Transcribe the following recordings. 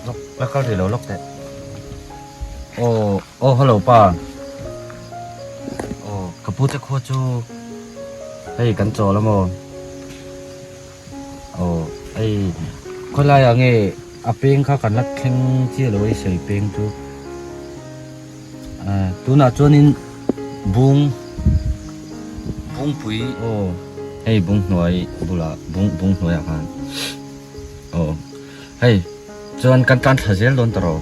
Lawk la kal rih lo lawk teh. Aw aw hello pa. Aw ka pu te khua chu hei kan chawl a maw. Aw hei khawilai ah nge a peng kha kan la thleng chiah lo a i sawi peng chu. Tunah chuanin bung bungpui aw hei bung hnuai bulah bung bung hnuaiah khan aw hei chuan kan tlan thla zel dawn ta rawh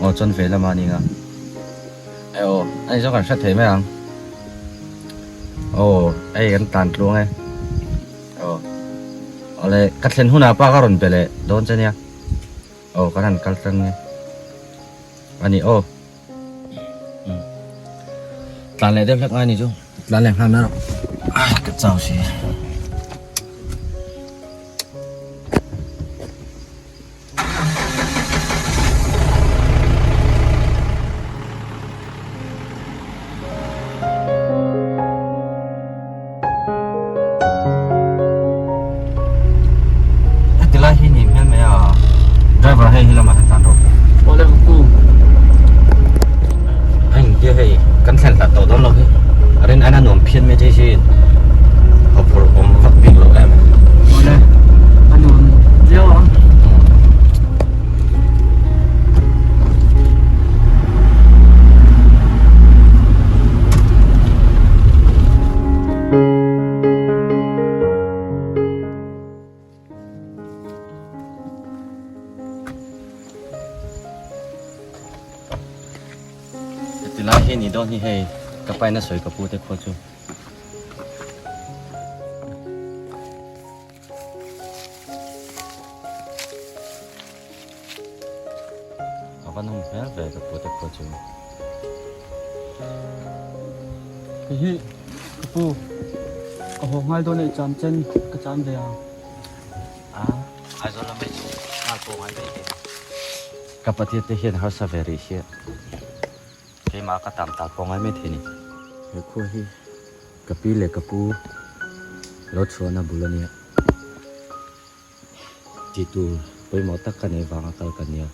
aw chuan ve lama a nia hei aw ani zawk kan hre thei mai ang aw hei kan tlan tluang e aw awle ka thlen hunah pa ka rawn be leh dawn che nia. Aw kan han kal tlang nge a ni aw tlan leh deuh hlek ngai ni chu tlan leh nghal mai rawh ai ka chau si. Heti lai hi ni hmel mai a driver hei hi lamah hian tlan rawh. Awle ka pu. Hei tia hei kan thlen hlat tawh dawn lo hi a rin aina nuam phian mai thei sin haw phurh awm vak bik lo em. Awle a nuam viau ang. Heti lai hi ni dawn hi hei ka paina sawi ka pu te khua chu. A va nawm hmel ve ka pu te pawh chu. Hei hi ka pu ka haw nghal dawn a i cham chen ka cham ve ang. A Aizawl lam hi chu nghal pawh ngai mai thei. Ka patil te hian harsa ve rih hi keimah ka tam tal pawh ngai mai thei ni. He khua hi ka pi leh ka pu lo chhuahna bul a nia. Tih tur pawimawh tak ka neih vanga kal ka nia.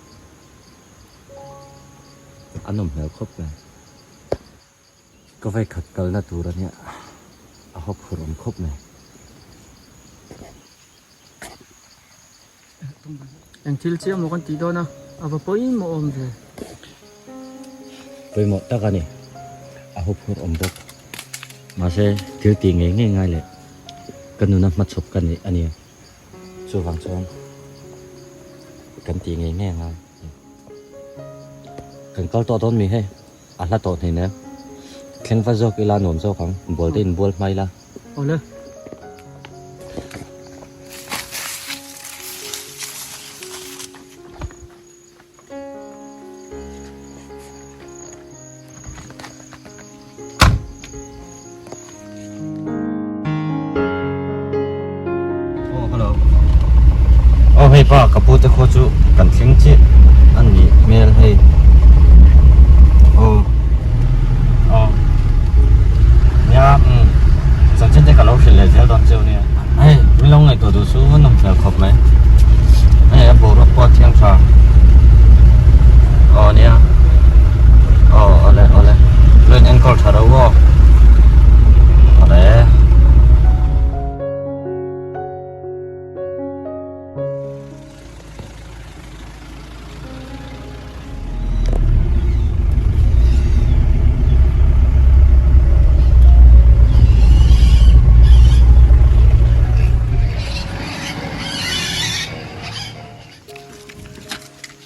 A nawm hmel khawp mai. Ka vaikhat kalna tur a nia, a haw phur awm khawp mai. Eng thil chiah maw kan tih dawn a, a va pawimawh awm ve. Pawimawh tak a ni, a haw phur awm bawk. Mahse thil tih ngei ngei ngai leh ka nuna hmachhawp ka neih a nia. Chuvang chuan kan tih ngei ngei angai. Kan kal tawh dawn mi hei, a hla tawh hnin em? Thleng va zawk ila nuam zawk ang, bual te in bual hma ila. Awle. Aw hello aw hei pa ka pu te khaw chu kan thleng chiah a nih hmel hei aw aw nia umm chanchin te ka lo hrilh leh zel dawn cheu nia hei min lo ngaihtuah duh chu nawm hmel khawp mai hei a boruak pawh a thiang tha aw nia aw awle awle lo in enkawl tha reuh aw awle.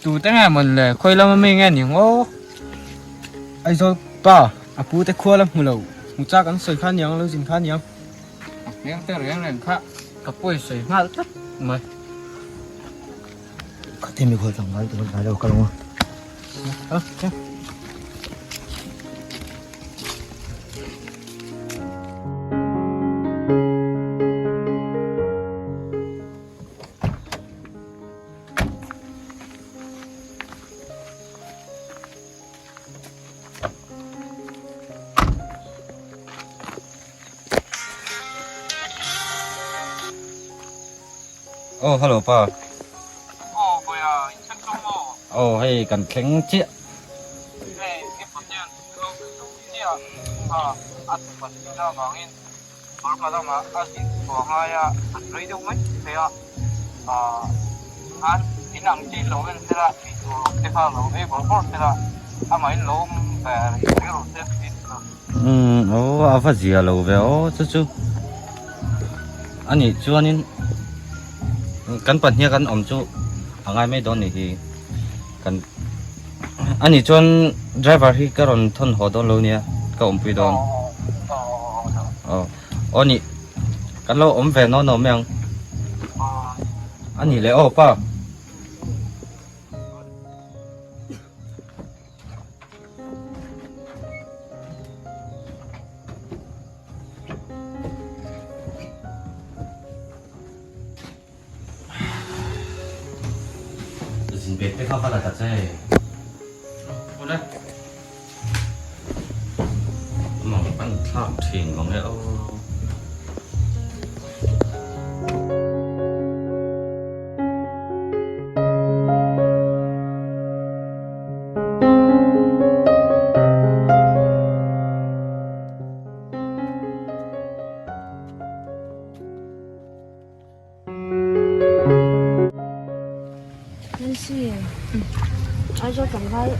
Tu te nge mawn le khawi lama mi nge ni ang aw Aizawl pa a pu te khua la hmu lo hmu chak an sawi kha niang lo zin kha niang a hmel te reng reng kha ka pawi sawi nghal tlat mai. Kha te mi khawl tlangval te ngai lo ka lo a. Oh hello pa. Aw Boya, in thlen tlawng maw? Aw hei kan thleng chiah. Hei i Pathian lo be lo chiah kha a tupat thin avangin Burma lamah a zin chhuah ngai a, an rei deuh mai thei a, an in ang chi lo en sela, ei tur awm te kha lo ei bawrh bawrh sela, amahin lo awm ve reng mai rawh se tih ka. Umm aw a va zia lo ve aw chu chu anih chuanin kan pahnih a kan awm chu a ngai mai dawn nih hi kan anih chuan driver hi ka rawn thawn haw dawn lo nia ka awmpui dawn aw aw nih kan lo awm ve nawn nawn mai ang anih leh aw pa. Zin bag te kha va la ta che. Awle. Mang pan thlak thin mang e aw. Nancy, Aizawl tlangval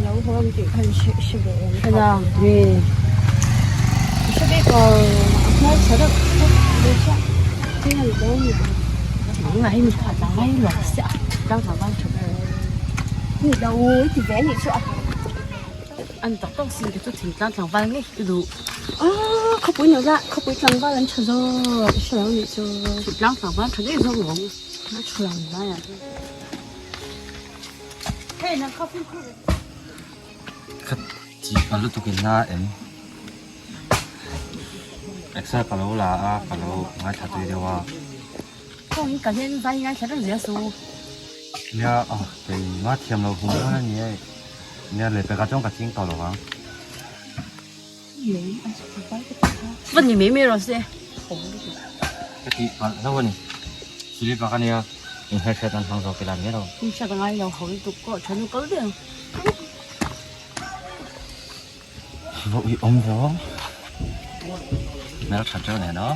lo haw ang tih kha i hre ve em? Hela, nge? I hre bik lo, a hmelchhe deuh tlat mai chiah. Thil a ni dawn ni. Nangmah hi mi khat tlangval hi luak siah a, tlangval tha ber. Ni lo, i ti ve anih chu a. An tak tak sin te chu thingtlang tlangval ngei i duh. Aw khawpui nula khawpui tlangval an tha zawk i hrelo nih chu. Thingtlang tlangval tha ngei zawk lo ang. A tha lo ni lai ah chuan. Hei nang kha fimkhur ve. Ka chi pa lutuk in na em. Exer ka lo la a ka lo ngaithla tui deuh a. Kawng hi ka hian zai ngaithla reng zel su. Nia aw keimah thiam lo hum dawn a ni e. Nia leh pekah chuan ka ching tawh lo vang. Va ni mai mai rawh se. Ka tih palh hlauh a ni. Silip bak a nia inhmelhriat an hmang zawk ila ni lo. Inhriat a ngai lo ho lutuk pawh tha nu kal deuh. Vawh i awm ve aw. Hmeltha teuh nen aw.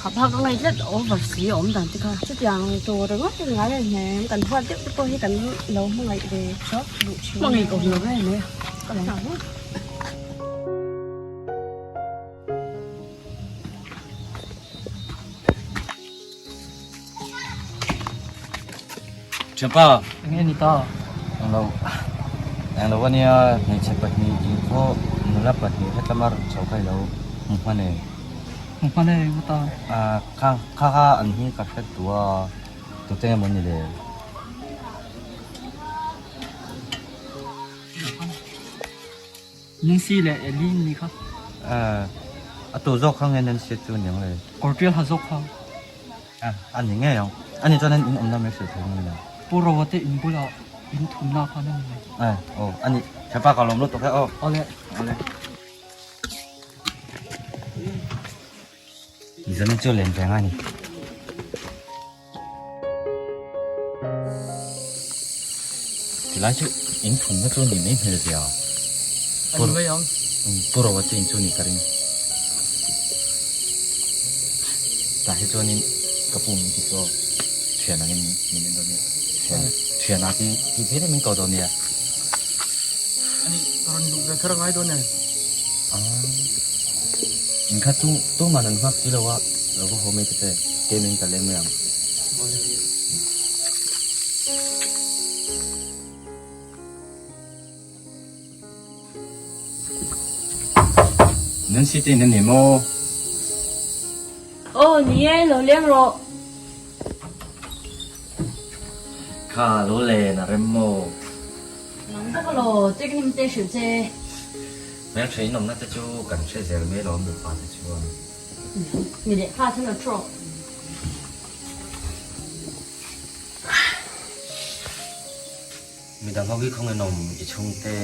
Kha phak a ngai tlat over si a awm dan te kha. Chutiang tur ringawt in ngai a hnem kan huat deuh te pawh hi kan lo hmangaih ve chawp duh thin. Hmangaih awm lo em mai a. Ka lo hmu. Thianpa. Enge ni ta? Englo englo ania hmeichhe pahnih inkhaw nula pahnih hetlama rawn chho kha ilo hmu hman e. Hmu hman e eng ta? Ah kha kha kha an hming ka hre duh a tute emaw ni le? Nancy leh Ellie ni kha. Eh, a tu zawk kha nge Nancy chu ni ang le? Kawr tial ha zawk kha. Eh, a ni ngei ang. A ni chuan in awmna mai hrilh thei ang le. Pu Roa te in bulah in thumna khan a ni mai. Eh, aw, a ni. Hepa ka lawm lutuk he aw. Awle. Awle. Nizan chu len reng a ni. Tilai chu in thumna chu ni mai hmel ve a. A ni mai ang. Pu Roa chu in chu ni ka ring. Tah hi chuanin ka pu min ti chu thian angin min en dawn nia. Thian thian ah ti ti hlir in min ko dawn nia. Ani rawn luh ve kher a ngai dawn em? In kha tu tuman an nghak si lo a, lo va haw mai ta che, kem in ka leng mai ang. Nancy te in a ni maw? Aw ni e, lo leng rawh. Kha lo len a rem maw? Nang bawk alaw, te ka nim te hrilh che. Hmeltha in awmna te chu kan hre zel mai alawm nupa te chuan. Mi leh kha thil a trawk. Midang ho hi khawnge nawm i chhungte.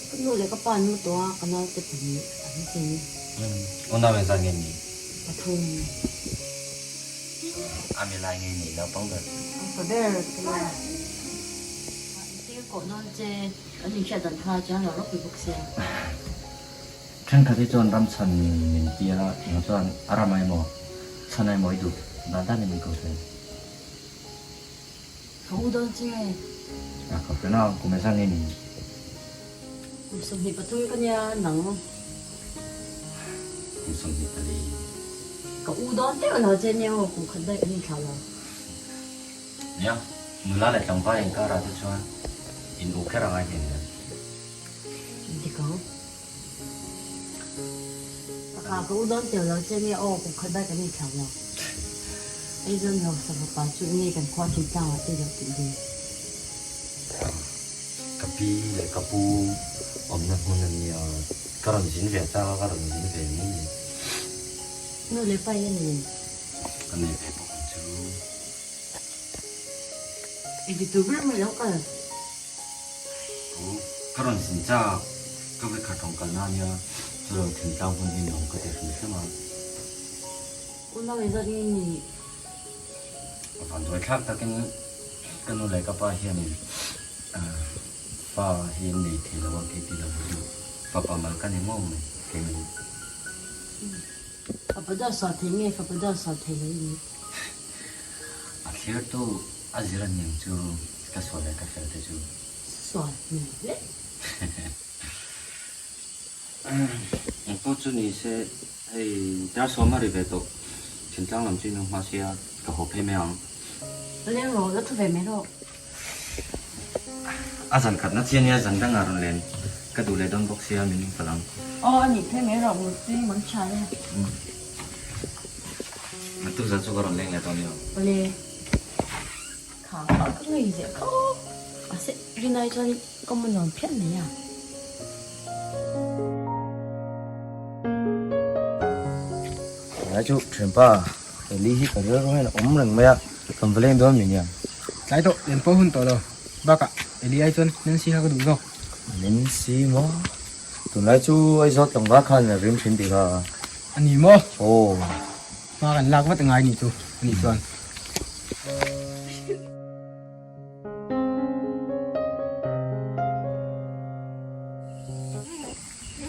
Ka nu leh ka pa an mu tawh a, ka naute pahnih an cheng. Unau engzat nge ni? Pathum. A mi lai ngei ni naupang ber. Upa ber ka nia. Engtir kawh nawn che kan inhriat dan kha chuan lo ropui bawk sia. Thenkhat hi chuan ram chhan min tia eng chuan a ram a emaw chhan a emaw i duh dan dan in min ko thei. Ka u dawn che. A ka pe nau kum ezah ngei ni. Kum 23 ka nia nang. Kum 24. Ka u dawn teuh lo che nia aw kum khat daih kan inthlah lo. Nia, nula leh tlangval inkarah te chuan in u kher a ngai hlen hle. Dik ang. Pakha ka u dawn teuh lo che nia aw kum khat daih kan inthlah lo. Aizawl mi hausa fapa chu nge kan khua thingtlang ah te lo tih ve. Ka pi leh ka pu awmna hmun a nia, ka rawn zin ve chak a, ka rawn zin ve mai ni. Nu leh pa in a nei. Ka nei ve bawk ang chu. Engti tur ber mai lo kal. Pu, ka rawn zin chak, ka vekhat rawn kalna a nia, chu lo thingtlang hmun hi nuam ka ti hrim hrim a. Unau in zawt nge ni? Van duai thlak takin ka nu leh ka pa hianin fa hi an nei thei lo a, kei ti lo chu fapa mal ka ni ngawng mai kei min. Fapa deuh sual thei nge fapa deuh sual thei lo i ni? A thlirtu a zir a niang chu ka sual leh ka fel te chu. Sual hmel hle. Engpawh chu ni se hei dar sawm a ri ve tawh, thingtlang lam chu i nu hma sia ka haw phei mai ang. Leng rawh, la thu ve mai rawh. A zan khatna chian nia zan dangah rawn len ka duh leh dawn bawk sia min palh ang. Aw a nih phei mai rawh mutui mang tha e. Matu zan chu ka rawn leng leh dawn nia. Awle. Kha kha ka ngei ziah kha aw. Mahse rinai chuan ka mu nuam phian mai a. Tunlai chu thianpa Eli hi ka rilru hian a awm reng mai a, kan va leng dawn mi nia. Tlai tawh len pawh hun tawh lo, bakah Eli ai chuan Nancy kha ka duh zawk. Nancy maw? Tunlai chu Aizawl tlangval khan a rim thin tih kha. A ni maw? Aw. Hma kan lak vat angai ni chu a nih chuan.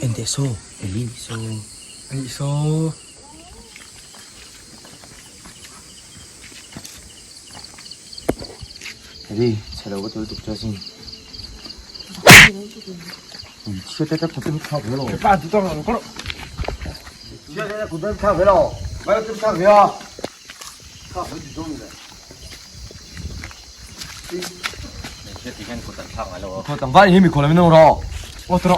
Enteh saw, Eli nih saw. A nih saw. Eli, chhe lo ka tel tuk che asin. Chhe te ka thap in thak ve lo. Pa tu tawng lo ko. Chhe te ku dan thak ve lo. Vai tu thak ve a. Thak ve ti dong le. Chhe ti hian kut an thlak ngai lo. Khaw tlangval hi mi khaw lo min ro. O tro.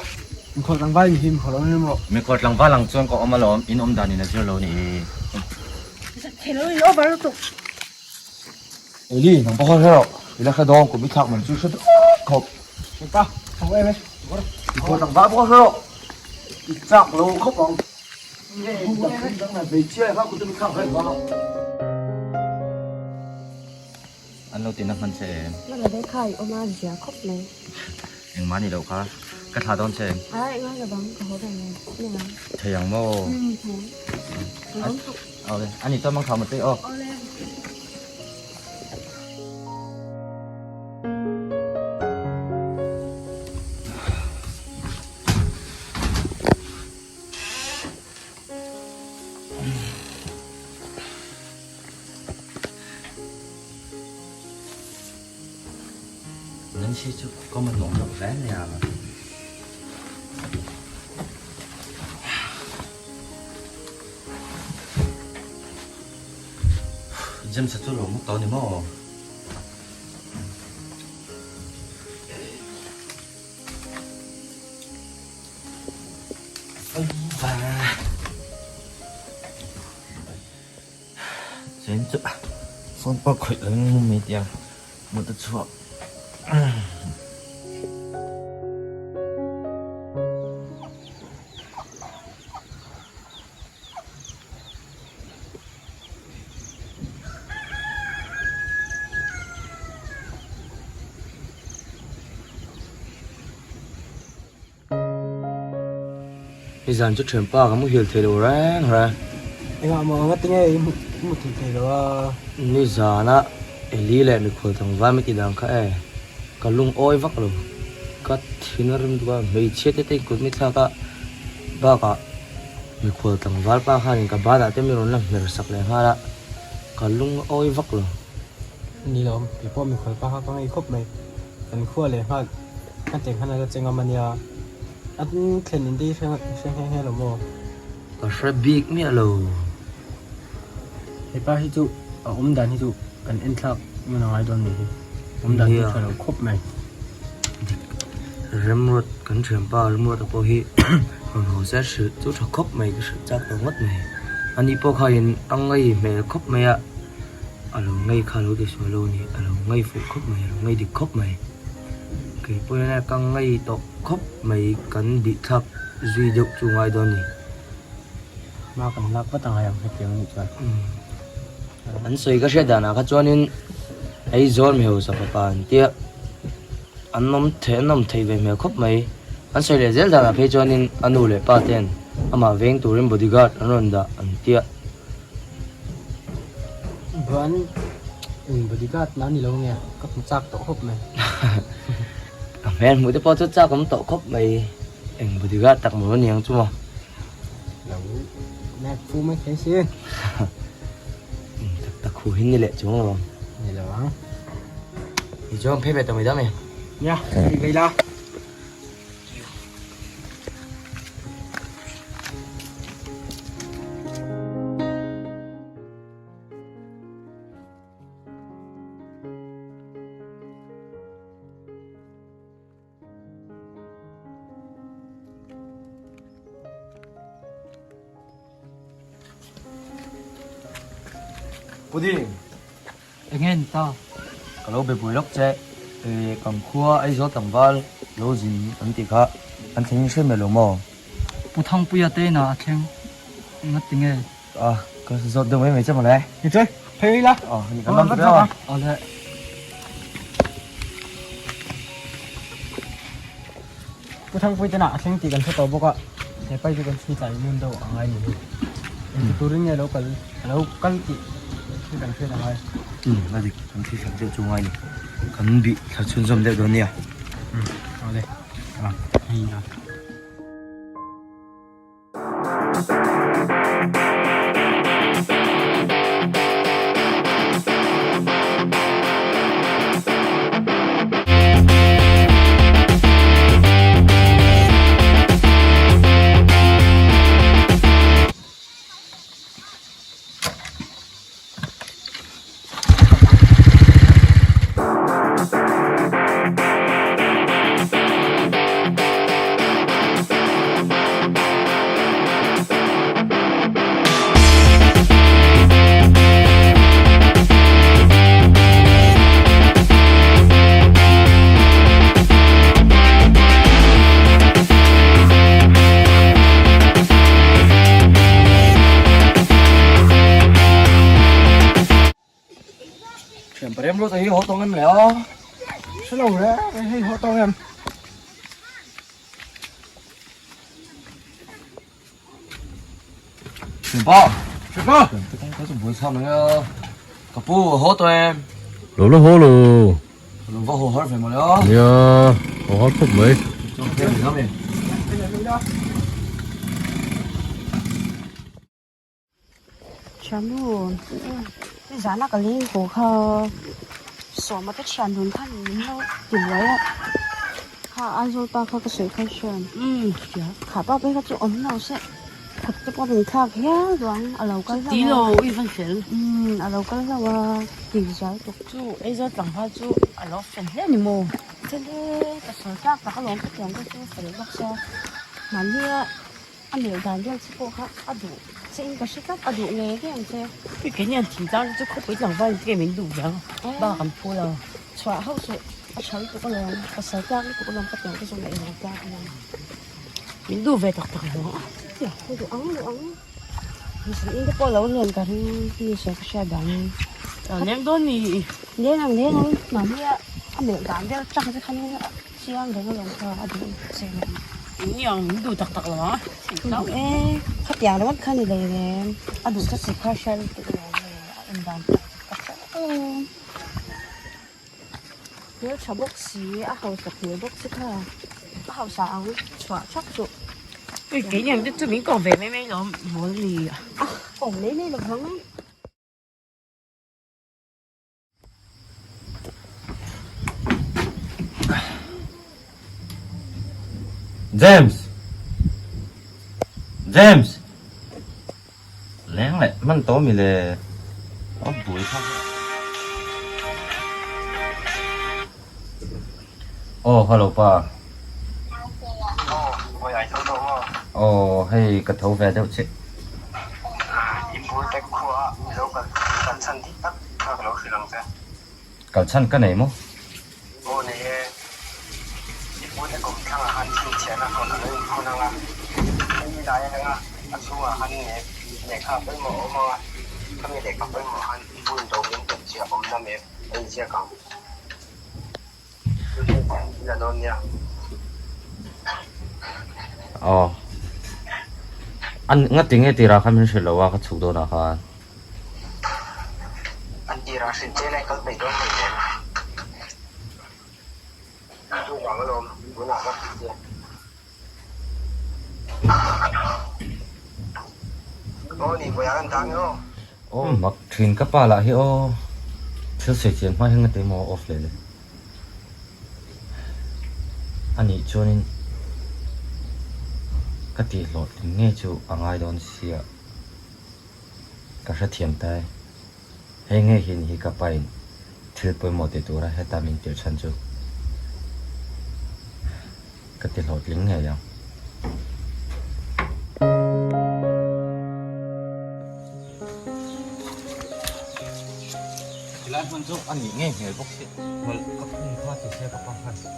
Mi khaw tlangval hi mi khaw lo min ro. Mi khaw tlangval ang chuan ka awm alawm in awm dan in a zir lo ni. Thei lo in over lutuk. Eli nang pawh kha hre rawh i la hre dawn kum i thlak man chu hre deuh khawp. Pa ho em e. I khaw tlangval pawh kha hre rawh i chak lo khawp ang. Nge dang dang na hmeichhia kha kut mi thlak reng a. An lo tina hman che em? Hman a dei kha i awm a zia khawp mai. Engmah ni loh kha ka thlah dawn che em? Ai ngai lo bang ka haw ve mai ni ang. Thei ang maw? Umm thei ang. Ka lawm tuk. Awle ani chuan mang thlah maw tei aw. Awle. Nancy chu ka mamawh loh hle nia. James-a chu lo mu tawh a ni maw? Chuan chu phone pawh khawih lo in mu mai tia mut a chhuak. Nizan chu thianpa ka muhil thei lo reng reng. Engah maw anga tinge i hmu thei thei lo a? Nizana Eli leh mikhual tlangval mi tih dan kha e, ka lungawi vak lo. Ka thin a rim duk a, hmeichhia te te in kut mi thlak a, bakah mikhual tlangval pa khanin ka banah te mi rawn la hmer sak leh nghal a, ka lungawi vak lo. Ni lo, kei pawh mikhual pa kha ka ngei khawp mai. Kan khua leh nghal ka teng khan a la che ngam a nia. A thlen in te hi hre nghe nghe lo maw? Ka hre bik miah lo. Hepa hi chu a awm dan hi chu kan en thlak ngun a ngai dawn ni hi. Awm dan chu tha lo khawp mai. Dik. Remruat kan thianpa Remruata pawh hi rawn haw se hrilh chu tha khawp mai ka hrilh chak tawh ngawt mai. Ani pawh khain a ngei hmel khawp mai a. A lo ngei kha a lo ti sual lo a ni, a lo ngei fuh khawp mai, a lo ngei dik khawp mai. Kei pawh hian ka ngei tawh khawp mai kan bih thlak zui deuh chu ngai dawn a ni. Hma kan lak vat a ngai ang hetiang anih chuan. An sawi ka hriat danah kha chuanin Aizawl Mihausa fapa an tia an awm thei an awm theih ve hmel khawp mai. An sawi leh zel danah phei chuanin a nu leh pa ten amah veng turin bodyguard an rawn dah an tia. Chuan eng bodyguard na ni lo nge ka hmu chak tawh khawp mai. A hmel hmuh te pawh chu chak awm tawh khawp mai. Eng bodyguard tak maw aniang chu maw. Lo nek fu mai thei si. Eng tak tak hu hi ni leh chuang lo ang. Ni lo ang. Ni chuan phei ve tawh mai dam e. Nia, hei vei la. Puding. Enge ni ta? Ka lo be buai lawk che. E, kan khua Aizawl tlangval lo zin an tih kha an thleng in hre mai lo maw? Pu Thangpuia te inah a thleng ngati nge? A, ka zawt deuh mai mai che mawle. Ni chuai, phei ila. A, ni kan lam ta viau a. Awle. Pu Thangpuia te inah a thleng tih kan hre tawh bawk a, he pai chu kan chhui tlai ngun deuh a ngai ni hi. Engti turin nge lo kal a lo kal tih hi kan hriat a ngai. Umm a dik, kan thil thlak deuh chu ngai ni. Kan bih thla chhunzawm deuh dawn nia. Umm awle, a hei a. Thian parem lut a hi haw tawng em le aw. Hre lo re, hei haw tawng em. Thian pa. Thian pa. Thian te kawng ka chu buai chham ang e. Ka pu haw tawh em. Lo la haw lo. Lo va haw har ve mawle aw. Nia, haw har khawp mai. Chuan phei mai dam e. Thiannu, nizana ka leng haw kha sawma te thian dun khan min lo ti buai a, kha Aizawl pa kha ka sawi kha hrian kha pa phei kha chu awm lo se khat te pawh min thlak hial duang a lo kal hlauh a, a lo kal hlauh a ti zal tuk chu Aizawl tlangval chu a lo fel hle a ni maw? Fel e, ka sawi tlak tak alawm ka tiang te chu fel bawk sia mahnia A melh dan vel che pawh kha a duh che in ka hre tlat, a duh ngei ngei ang che. Hei keini an thing tlang chu khawpui tlangval in tinge min duh ve ang, bak an phu lo. Chhuah hauh suh, a tha lutuk alawm, pasal tlak lutuk alawm ka tiang te chu ngaih lo tlak alawm. Min duh ve tak tak lo ang. Tia, ka duh ang duh ang. Zin in te pawh lo len ka ring mi sawi ka hriat dang. Leng dawn mi. Leng ang leng ang, mahni a melh dan vel tlang che khan Chiang reng alawm kha a duh che alawm. Eng nge ang min duh tak tak lo a? Duh e. Khatiang ringawt kha ni lei reng a duh chu chi kha hriat lutuk lo nge a en dan tak ka hre vek lo. Hmeltha bawk si a hausa hmel bawk si kha a hausa ang chhuah thak chu. Ui keini ang te chu min kawm ve mai mai lo mawl ni a kawm mai mai lo vang. James! James! Leng leh hman tawh mi le a buai thlak a. Aw hello pa. Aw hei ka tho ve deuh chiah. Kha ka lo hrilh ang che. Kal chhan ka nei maw? Aw nei e. I pute kum thlangah khan chhinchhiahna kawt a lo inphun ang a, hei lai a lang a, a chhungah khan lehkha pawimawh a awm ang a, khami lehkha pawimawh khan i bun do min hnut chiah awmna mek a inziak ang. Chu chu i la dawn nia. Aw. An ngati nge tirah khan min hrilh lo a ka chhuk dawnah khan. An tirah hrilh che lai kal peih dawn hei nen. Chuvang alawm tunah ka hrilh che. Aw ni vawiah kan dah nge aw. Aw mak thin ka pa lah hi aw thil sawi chian hma hian ngati emaw off leh le. Anih chuanin ka tih hlawhtling ngei chu a ngai dawn sia ka hrethiam ta e. Hei ngei hi ni hi ka pain thil pawimawh ti tura heta min tirh chhan chu ka ti hlawhtling ngei ang. Tilai hmun chu a nih ngei hmel bawk si. Hmawlh ka phun kha ti se ka pa khan a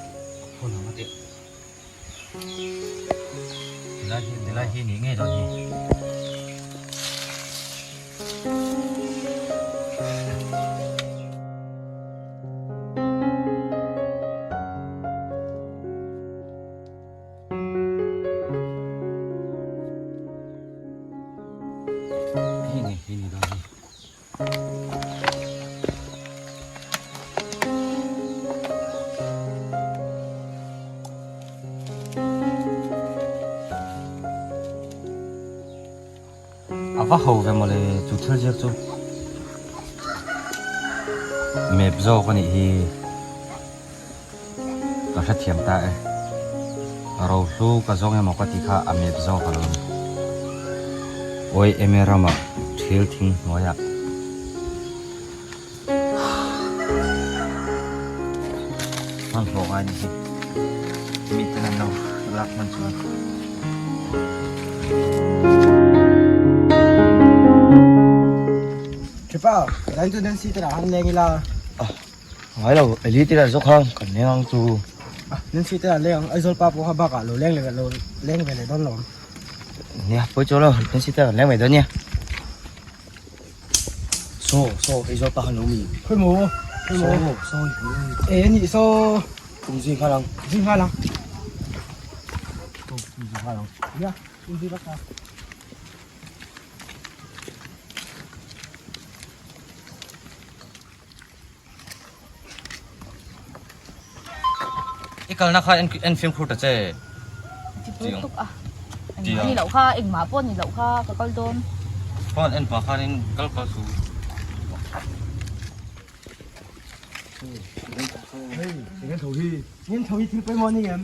phun ang a tih. Tilai hi tilai hi nih ngei dawn hi. Hei ni hi ni dawn hi. A va ho ve mawle chu thil ziak chu map zawk a nih hi ka hrethiam ta e rohlu ka zawng emaw ka tih kha a map zawk a lo ni awi eme ramah thil thing hnuaiah hmanhmawh ngai ni hi miten an lo lak hman chuan. Thipa, dan chu Nancy te lah han leng ila. Ngai lo, Eli te lah zawk kha kan leng ang chu. Nancy te lah leng ang, Aizawl pa pawh kha bakah lo leng leh lo leng ve leh dawn lo. Nia, pawi chu lo, Nancy te lah kan leng mai dawn nia. Saw, saw, Aizawl pa khan lo mi. Khawi maw? Khawi maw? Saw, saw. E ni saw. Kum zui nghal ang. Zui nghal ang. Kum zui nghal ang. Ya, kum zui vak ta. I kalna kha en fimkhur ta che. Ti tuk a. Engmah ni loh kha, engmah pawh ni loh kha ka kal dawn. Phone en pah khanin kal kal su. Hei, engin tho hi. Engin tho hi thil pawimawh a ni em?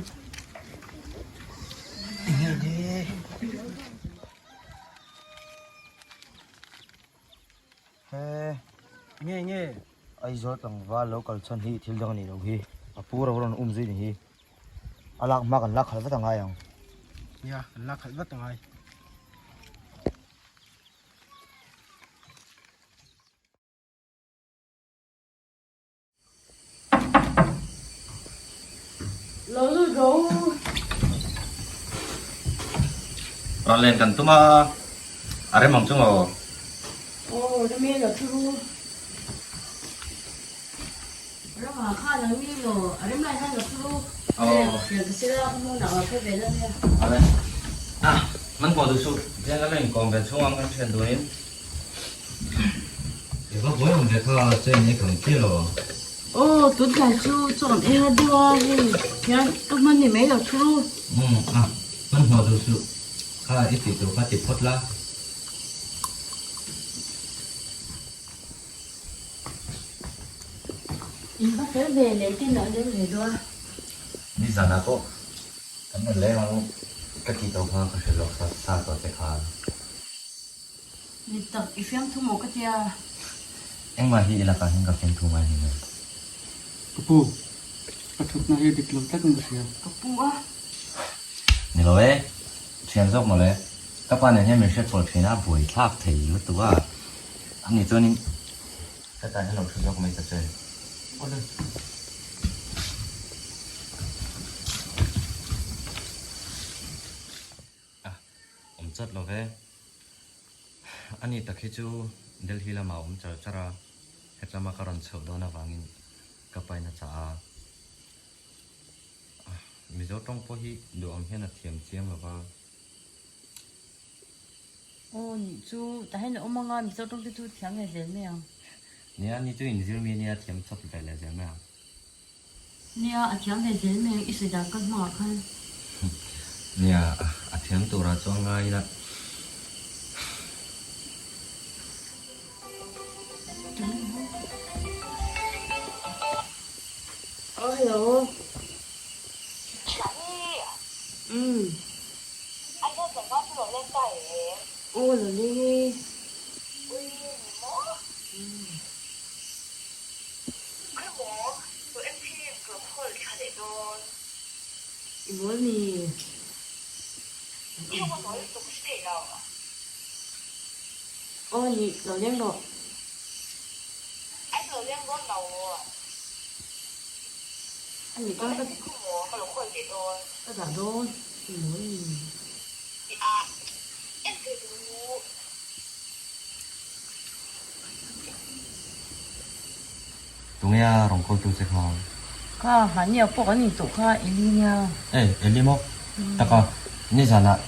Enge le? He. Nge nge. Aizawl tlangval lo kal chhan hi thil dang a nih loh hi. A pu ro rawn um zui ni hi. A lak hma kan lak khalh vat a ngai ang. Nia, kan lak khalh vat a ngai. Lo lut ro. Rawn len kan tum a, a rem ang chu maw? Aw, rem e lo thu ru. Ramah khan ang ni lo, a rem lai khan lo thu ru. Aw. Hriat ka sila, ka hmunah ka phei ve la nia. Ale. Ah. Hmanhmawh duh suh, tihian kan la inkawm ve chhung ang kan thian duhin. I va buai awm ve kha chain i kham chiah lo. Aw, tun tlai chu chaw an eng a deuh a, hei hian ka hman ni mai lo thu. Umm a, hmanhmawh duh suh, kha i tih tur kha ti phawt la. In va fel ve leh tin a leng ve dawn a. Nizanah pawh kan rawn leng ang ka tih tawh kha ka hrilh lawk sa sa tawh che khan. Ni tak i fiamthu maw ka tia. Engmah hi i lakah hian ka fiamthu ngai hlei lo. Ka pu, ka thutna hi dik lo tlat in ka hria. Ka pu a. Ni lo e, thian zawk mawle. Ka pa nen hian min hriat pawlh thin a, buaithlak thei lutuk a. Ani chuanin hetah hian lo thu zawk mai ta che. Awle. A, awm chat lo ve. Ani tak hi chu Delhi lamah a awm char char a, hetlama ka rawn chhoh dawn avangin ka pain a chah a. Mizo tawng pawh hi duh ang hian a thiam chiang lo va. Aw nih chu, tah hian a awm anga Mizo tawng te chu thiam ve zel mai ang. Nia, ni chu inzir mi ania thiam chawp ve leh zel mai ang. Nia, a thiam ve zel mai ang i sawi dan ka hmangah khan. Nia, a thiam turah chuan ngai ila. Oh hello. Umm. Aw lo leng e. I mawl mi. Aw nih lo leng rawh. A nih chuan ka ka dah dawn i mawl mi. Tunge a rawn call tu che kha? Kha mahni ah pawh kan in tawh kha Eli nia. Ei Eli maw? Taka nizanah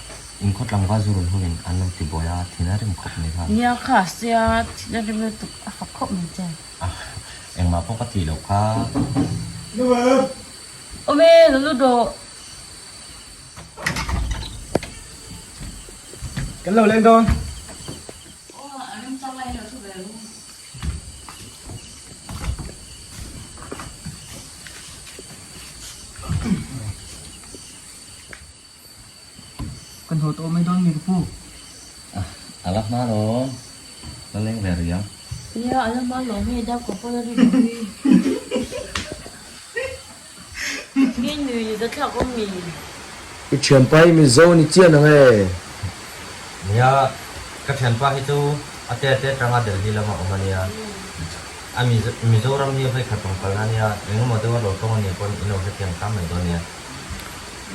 inkhawt tlangval zu rawn hawngin an lo ti buai a, thin a rim khawp mai kha. Nia kha sia thin a rim lutuk a fak khawp mai che. Ah engmah pawh ka tih loh kha. Awm e lo lut rawh. Kan lo leng dawn. Aw a rem chang lai lo thu ve ru. Kan haw tawh mai dawn mi ka pu. A la hma lawm. La leng ve rih ang. Nia a la hma lawm hei dam ka pawn a ri lo hi. Nge nui ni ta thlak awm mi. I thianpa hi Mizo ni chian ang e. Nia, ka thianpa hi chu a te te atanga Delhi lama awm a nia. A Mizoram hi vawi khat rawn kalna a nia, engemaw deuha lo tawng a nih pawn i lo hrethiam hram mai dawn nia.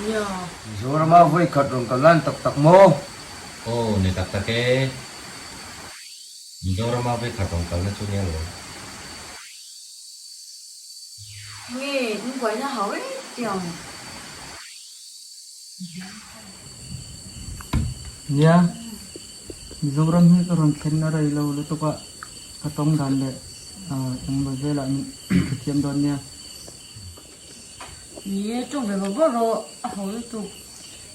Nia. Mizorama vawi khat rawn kalna ni tak tak maw? Aw, ni tak tak e. Mizorama vawi khat rawn kalna chu nia lo. Nge in buaina hau em tiang? Nia, Mizoram hi ka rawn thlen a rei lo lutuk a, ka tawng dan leh engmaw velah min hrethiam dawn nia. Ni e, tawng ve bawrh bawrh rawh, a ho lutuk.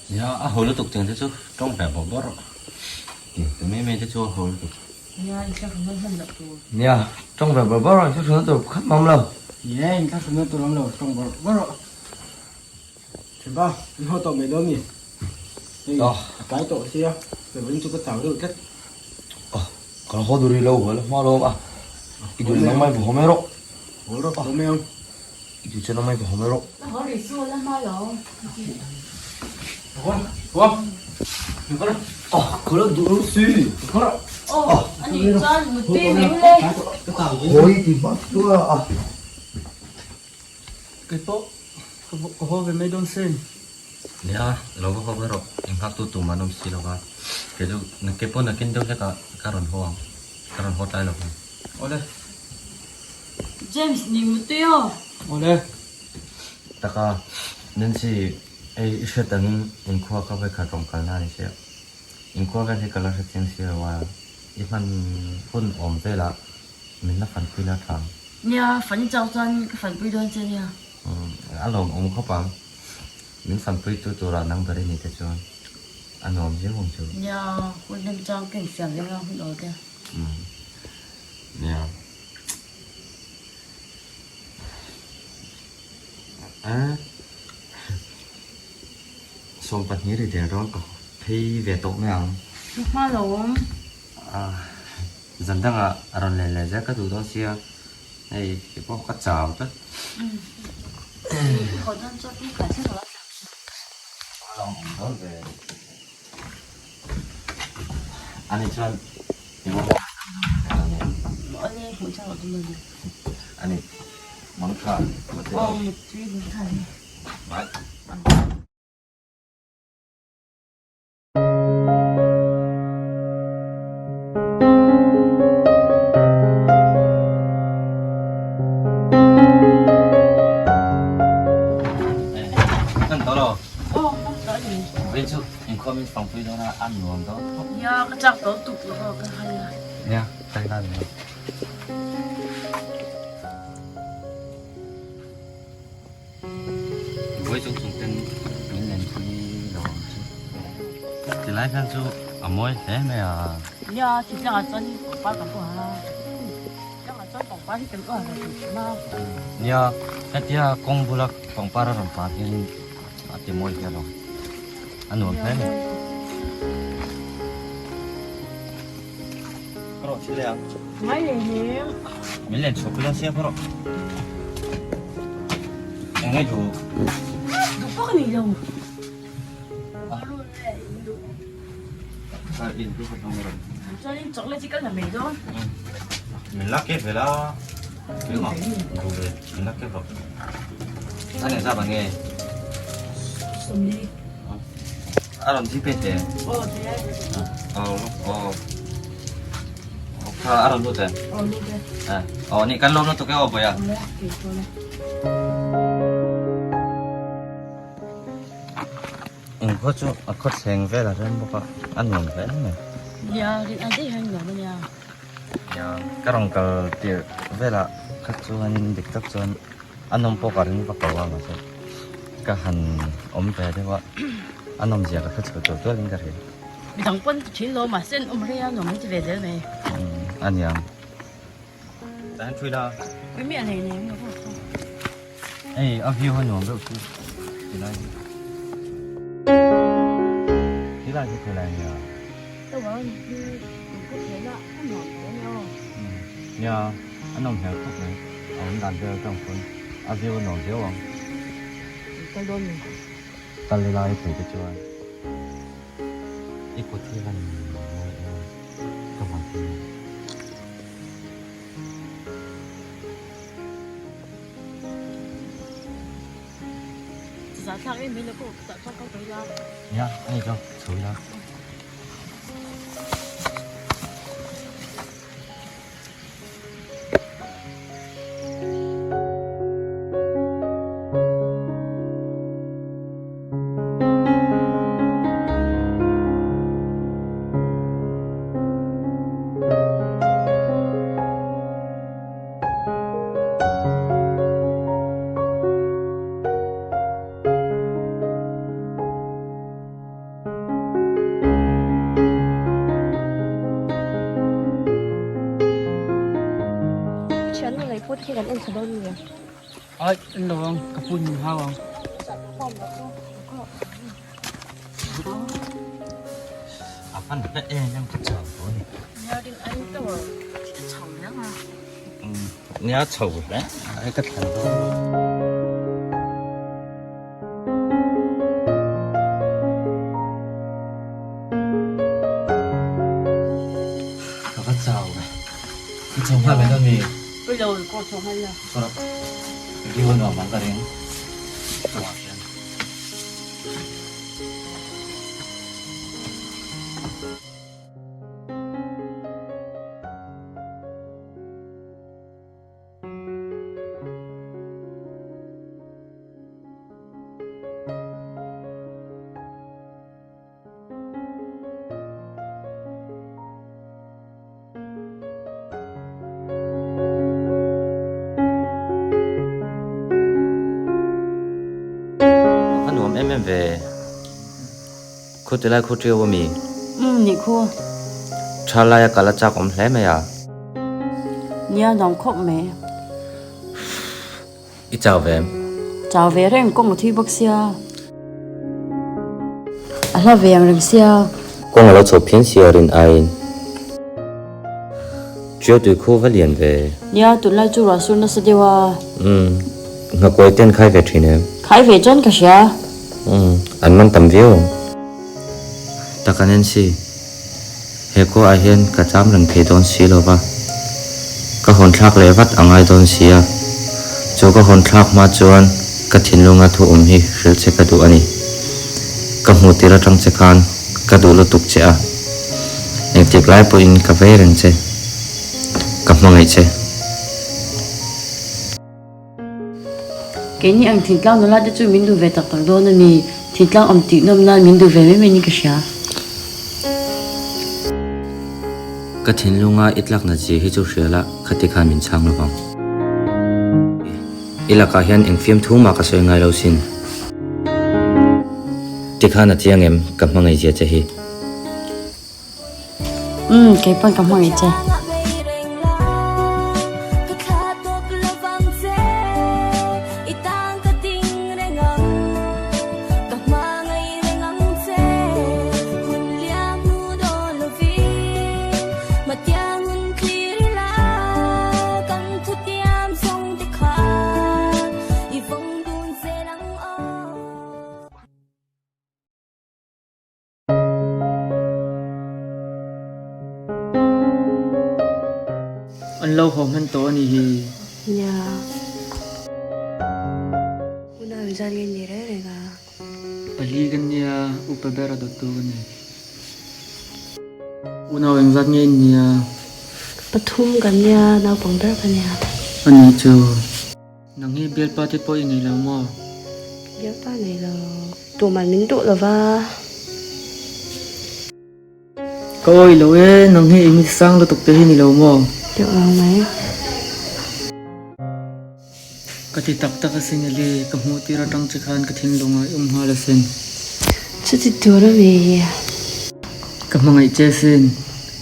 Nia, a ho lutuk tiang te chu tawng ve bawrh bawrh rawh. Ti mai mai te chu a ho lutuk. Nia, inthlahrunna hman loh tur. Nia, tawng ve bawrh bawrh rawh, inthlahrunna tur khat mah awm lo. Nia, inthlahrunna tur awm lo, tawng bawrh bawrh rawh. Thianpa, in haw tawh mai dawn mi? Hei, a tlai tawh sia, Reverend chu ka chau deuh tlat. Aw, ka la haw dur i lo haw la hma lawm a, i duh nang mai va haw mai rawh. Haw rawh, haw mai ang. I duh chuan nang mai va haw mai rawh. La haw rih chu la hma lo. Haw, haw. Aw, ka la duh lo si. Haw rawh. Aw, a nih chuan mutui mai ule. Hawi ti hma chu a. Kei pawh ka haw ve mai dawn sin. Nia, lo va haw ve rawh. Inghak tu tum an awm si lo va. Kei chu kei pawh nakin deuh hlekah ka rawn haw ang. Ka rawn haw tlai lo vang. Awle. James ni mutui aw. Awle. Taka, Nancy, hei i hriat angin inkhua ka vawikhat rawn kalna a ni sia. Inkhua vel hi ka la hrechiang si lo a, i hman hun awm velah min la fanpui la tha ang. Nia, fan chau chuan ka fanpui dawn che nia. Umm, a lawmawm khawp ang. Min fanpui tu turah nang ber i nih te chuan a nuam viau ang chu. Nia, hun hnem chang ka insiam reng a hun awl te. Umm, nia. A, 22 ri der dawn ka phei ve tawh mai ang. Chu hma lo awm. A, zan dangah a rawn len leh zel ka duh dawn sia, hei kei pawh ka chau tlat. I haw dawn chuan i kal thleng lo a tlang chu. A lo awm dawn ve. Ani chuan i maw Awle hmuh chak loh dawn a ni. Ani mangtha mate. Aw mittui mangtha ni. Bye. Nia ka chak tawh tuk lo ka hal a. Nia kai la ni. Buai chung chung ten min len pui lo ang chu. Tilai khan chu a mawi hle mai a. Nia thi tlangah chuan pangpar kan uar a. Tlangah chuan pangpar hi kan uar ve thei thin a. Nia hetia kawng bula pangpar a rawn par hianin a ti mawi hial ang. A nuam hle mai. Ka rawh thil leh ang. Ngai leh hlim. Min len chhuak pui dawn sia ka rawh. Eng nge duh? Duh pawh ka nei lo. Balloon leh in duh. Ka in duh ka hlawm rawh. Chuan in chocolate hi ka la mai dawn. Min la kep ve la. Duh ve. Min la kep rawh. A nih zat ang nge? 40. A rawn thi pet e. Aw thei e. Aw aw. Kha a rawn lut e. Aw lut e. Aw nih kan lawm lutuk e aw Bawia. Awle kei pawh le. Eng khaw chu a khaw thleng vel a rem bawk a, a nuam hle mai. Nia rin ai daih hian nuam a nia. Nia ka rawn kal tirh velah kha chuan dik tak chuan a nawm pawh ka ring vak lo a mahse ka han awm ve deuh a a nawm zia ka hre chho tual tual in ka hria. Midang pawn ti thin lo mahse an awm rei a nuam an ti ve zel mai. A niang. Tah hian thui la. Ui miah nei nei ang ka Hei a view a nuam deuh chu tilai hi. Tilai hi tilai nia. Nia a nawm hmel khawp mai a awm dan vel atang pawn a view a nuam viau ang. Kal dawn ni. Kal ila i thei te chuan i kut hi van mawi em ka van thei em. Zahthlak em mai lo pawh tah chuan kal tawh ila. Nia a ni chuan chho ila. Thiannu lei put khi kan en chho dawn nge? Ai, en lo ang, ka pun min hau ang. A fan hle em em ka chau tawh a ni. Nia rin ai tower a chho reng a. Nia chho hle ai ka thlan dawn lo. Ka va chau ve. I chho nghal mai dawn mi? Ui lo, ka chho nghal la. Sawra, view a nuam ang ka ring. Chungah khian. em ve. Khu ti lai khu ṭiau a mi? Umm nih khu. Ṭha laia kal a chak awm hle mai a. Nia nuam khawp mai. I chau ve em? Chau ve reng kawng a thui bawk sia. A hla ve ang reng sia. Kawng a lo chho phian sia rin aiin. Ṭiau tui khu va lian ve. Nia, tunlai chu ruah sur nasa deuh a. Umm, nghakuai ten khai ve ṭhin em? Khai ve chuan ka hria. Umm, an man tam viau ang. Taka Nancy, he khua ah hian ka cham reng thei dawn si lo va, ka hawn thlak leh vat a ngai dawn si a, chu ka hawn thlak hma chuan ka thinlunga thu awm hi hrilh che ka duh a ni. Ka hmuh tir atang che khan ka duh lutuk che a, engtik lai pawhin ka vei reng che, ka hmangaih che. Keini ang thingtlang nula te chu min duh ve tak tak dawn a ni. Thingtlang awm tih nawm nan min duh ve mai mai in ka hria. Ka thinlunga i tlak nat zia hi chu hria la, khati khan min chhang lo vang. I lakah hian eng fiamthu mah ka sawi ngai lo sin. Tikhan a chiang em, ka hmangaih zia che hi. Umm, kei pawn ka hmangaih che. An lo haw hman tawh a ni hi. Nia. Unau inzan nge ni reng reng a. Pali kan nia, upa ber a dawttu ka ni. Unau engzat nge in nia? Pathum kan nia, naupang ber ka nia. A nih chu. Nang hi bialpa te pawh i nei lo maw? Bialpa nei lo. Tuman min duh lo va. Ka awih lo e, nang hi i mi sang lutuk te hi ni lo maw? Deuh lo mai. Ka ti tak tak asin Eli, ka hmuh tir atang che khan ka thinlung a i awm nghal asin. Chuti tur a mi? Ka hmangaih che asin,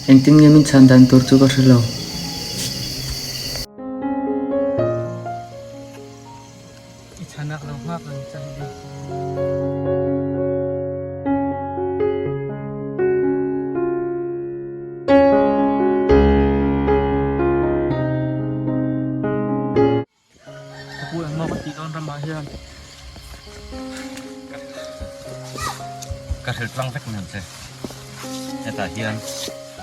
engtin nge min chhan dan tur chu ka hre lo. I chhanak lo nghak ang che Eli. Ka pu engmaw ka tih dawn ramah hian ka hrilh tlang vek mai ang che. Hetah hian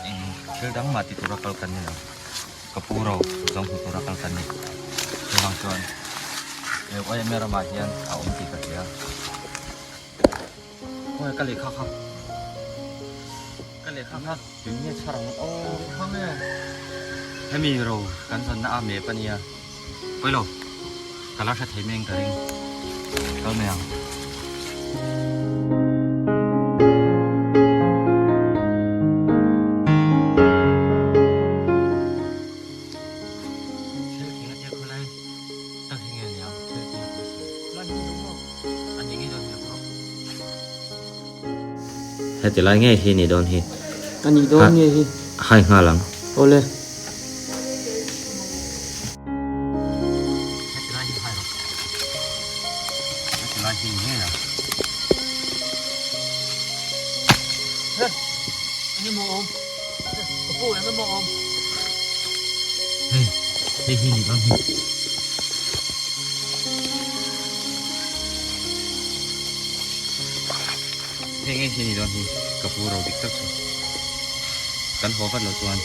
eng thil dang mah ti tura kal kan ni lo. Ka pu ro zawng hmu tura kal kan ni. Chuvang chuan he YMA ramah hian a awm tih ka hria. Khawi ka lehkha kha ka lehkha kha tui nge chhar ang aw lehkha nge hemi ro kan zawn na a map ania pawilo ka la hre thei mai ang ka ring kal mai ang. Thil thing a tia khawlai tak hi nge nia thil thing a tia Heti lai ngei hi ni dawn hi. A nih dawn ngei hi. Hai nghal ang. Awle. Heti lai hi hai rawh. Heti lai hi ni ngei ang. He, engemaw awm. Ka pu engemaw awm. Hei, hei hi ni dawn hi. Hei ngei hi ni dawn hi ka pu ro dik tak chu kan haw vat loh chuan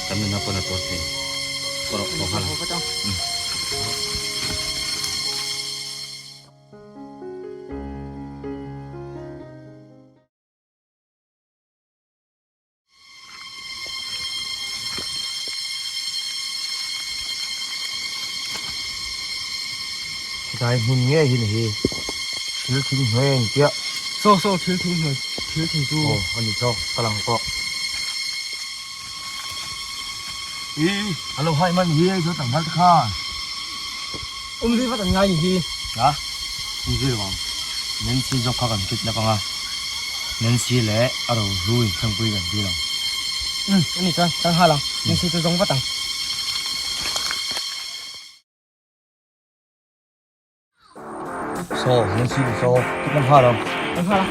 kan nuna pawn a tuar thei pawh rawh haw nghal ang. Tlai hmun ngei hi ni hi thil thing hnuai a inpiah. Saw saw thil thing hnuai thil thing chu. Aw a ni chawk ka lang tawh. Ih a lo hai man hi hei chu tlangval te khan. Awmzui vat an ngai ni hi. A awmzui lo ang. Nancy zawk kha kan kidnap anga, Nancy leh a rohlu in thlengpui kan dil ang. Umm, ani chuan kan nghal ang, Nancy chu zawng vat ang. Saw, Nancy chu saw, kidnap nghal ang. Kan nghal ang.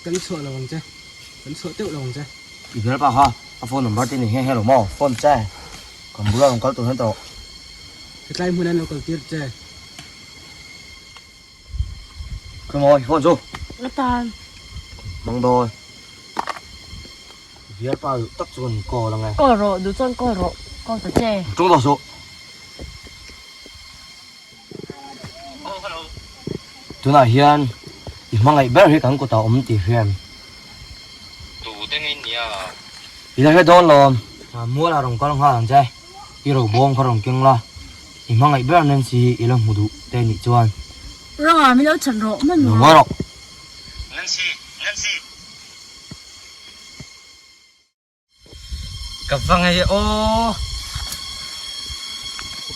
Kan chhuah lo ang che, kan chhuah teuh lo ang che. I hmel pa kha a phone number te ni nghe nghe lo maw, phone che kan bulah rawn kal tur hian tawh. Hetlai hmun an lo kal tir che. Khaw maw i phone chu? Ka tan. Mang dawn. Bial pa duh tak chu kan call ang e. Call rawh, duh chuan call rawh. Call ta che. Ṭawng tawh suh. Tunah hian i hmangaih ber hi kan kutah awm tih hriam. Tu te ngei nia. I la hre dawn lawm. Mual a rawn kal nghal ang che. I ro bawng kha rawn keng la. I hmangaih ber Nancy hi i la hmu duh te nih chuan. Ranga min lo chhan rawh hman maw? Lo rawh. Nancy! Nancy! Ka va ngei e aw.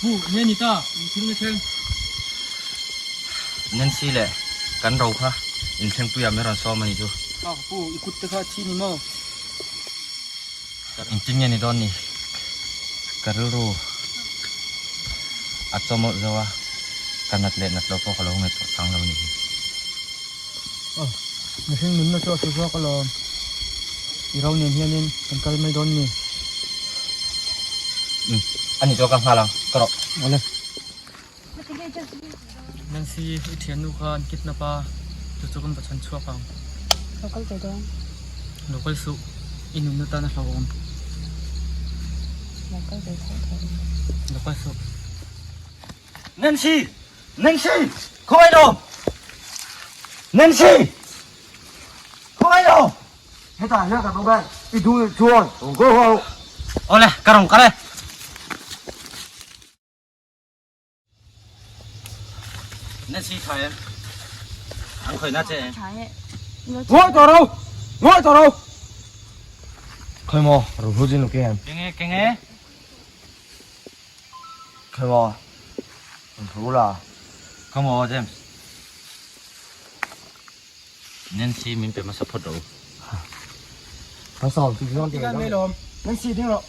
Pu, nge ni ta, in thil na thleng. Nancy leh kan ro kha in thlengpuiah min rawn sawm a ni chu. A, pu, i kut te kha a thi ni maw? Engtin nge ni dawn ni? Ka rilru a chaw mawlh zo a, ka nat leh nat lo pawh ka lo ngaihtuah chang lo ni hi. Aw, mihring nunna chu a hru zawk alawm. I ro nen hianin kan kal mai dawn ni. Umm, a ni chu ka nghal ang, ka rawh. Awle. Nancy, i thiannu kha an kidnap a, chu chu kan va chhan chhuak ang. Lo kal ve dawn. Lo kal suh, i nunna tan a hlauhawm. Lo kal ve tho tho. Lo kal suh. Nancy! Nancy! Khawngaih lo! Nancy! Khawngaih lo! Hetah hian kan awm e, i duh leh chuan rawn kal ho. Awle, ka rawn kal e. Nancy tha em? An khawih na che em? Ngawi tawh ro! Ngawi tawh ro! Khawi maw, ro hlu chin lo ke em? Kenge, kenge. Khawi maw, rawn tho la. Come on, James. Nancy min pe hmasa phawt ro. Kan sawm chu zawng te lawm. Nancy ding rawh.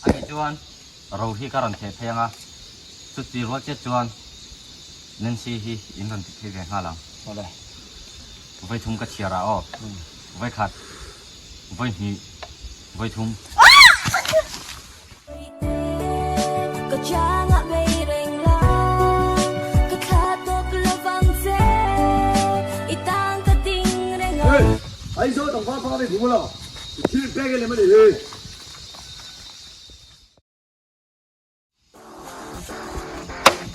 Ani chuan ro hi ka rawn theh phei anga, chuti rual chiah chuan Nancy hi in rawn ti phei ve nghal ang. Awle. Vawi thum ka chhiar ah aw. Vawi khat, vawi hnih, vawi thum.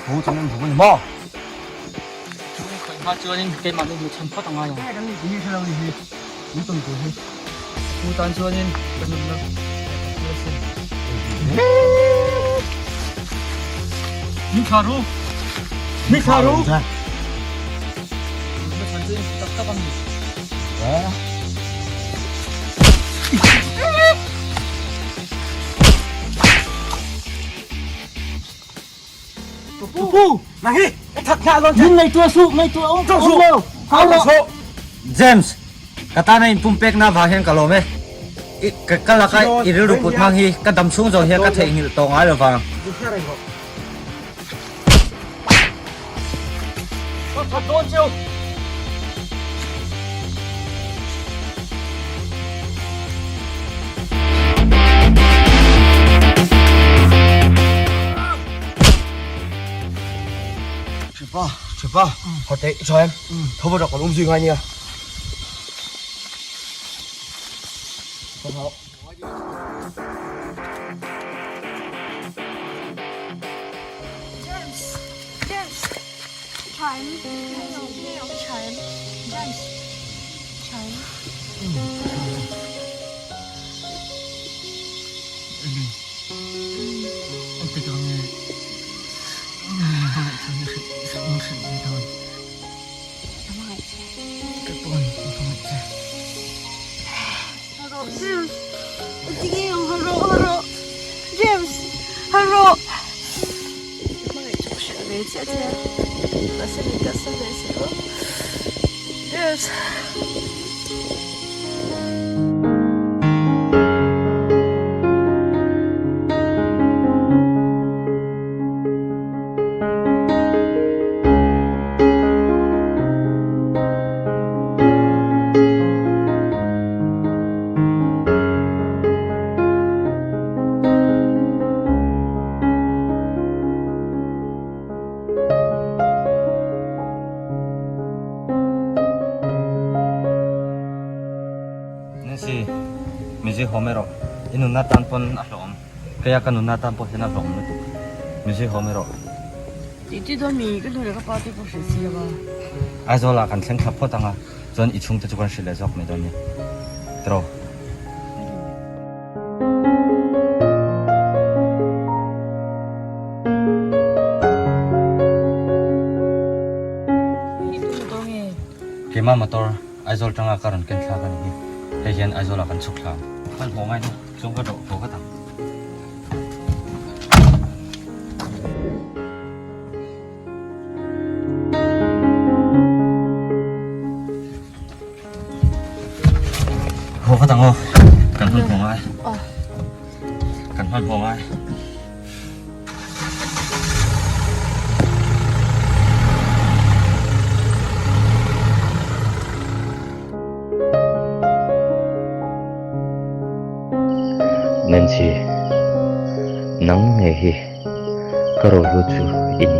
Pu chu min buk a ni maw? Chu min khawih hma chuanin keimahni hmuh chhan phawt a ngai ang. Kan nih hi hrelo ni hi min tum tur hi. Pu tan chuanin ka nunna leh ka thil a sin. Min thla ru! Min thla ru! Nunna chhan chu in tak tak a mi. James, ka tana in pumpek na vang hian ka lawm e. I ka laka i rilru put hmang hi ka dam chhung zawng hian ka theihnghilh tawh ngai lo vang. Thipa, thipa, haw teh i tha em? Tho vat rawh kan awm zui ngai nia. James, James, tha em? Tha em? James. Nancy, mizi haw mai rawh. I nunna tan pawn a hlawhawm. Keia ka nunna tan pawh hian a hlawhawm lutuk. Mizi haw mai rawh. Tih tih dawn mi ka nu leh ka pa te pawh hrilh si lo a. Aizawl ah kan thleng thla phawt ang a, chuan i chhungte chu kan hrilh leh zawk mai dawn nia. Tiraw? Keimah motor Aizawl tanga ka rawn ken thlak a ni hi. Hei hian Aizawlah kan chhuk thla ang. Hmanhmawh ngai chu chuan ka dawh haw vat ang. Haw vat ang aw. Kan hmanhmawh ngai. Kan hmanhmawh ngai. Nancy, nang nge hi ka ro hlu chu i ni.